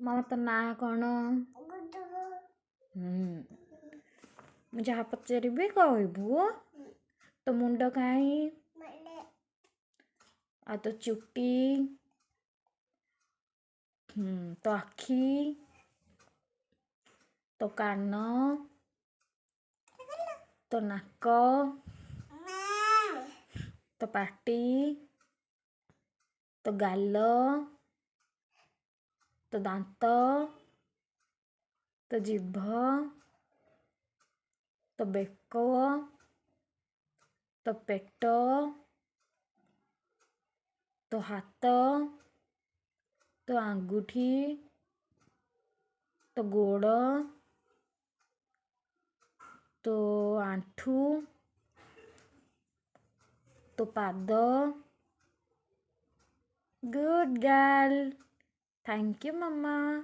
ମାମା, ତୋ ନାଁ କ'ଣ? ମୁଁ ଯାହା ପଚାରିବି କହିବୁ। ତୋ ମୁଣ୍ଡ କାହିଁ? ଆଉ ତୋ ଚୁଟି? ତୋ ଆଖି? ତୋ କାନ? ତୋ ନାକ? ତୋ ପାଟି? ତୋ ଗାଲ? ତୋ ଦାନ୍ତ? ତୋ ଜିଭ? ତୋ ବେକ? ତୋ ପେଟ? ତୋ ହାତ? ତୋ ଆଙ୍ଗୁଠି? ତୋ ଗୋଡ଼? ତୋ ଆଣ୍ଠୁ? ତୋ ପାଦ? Good girl. Thank you, Mama.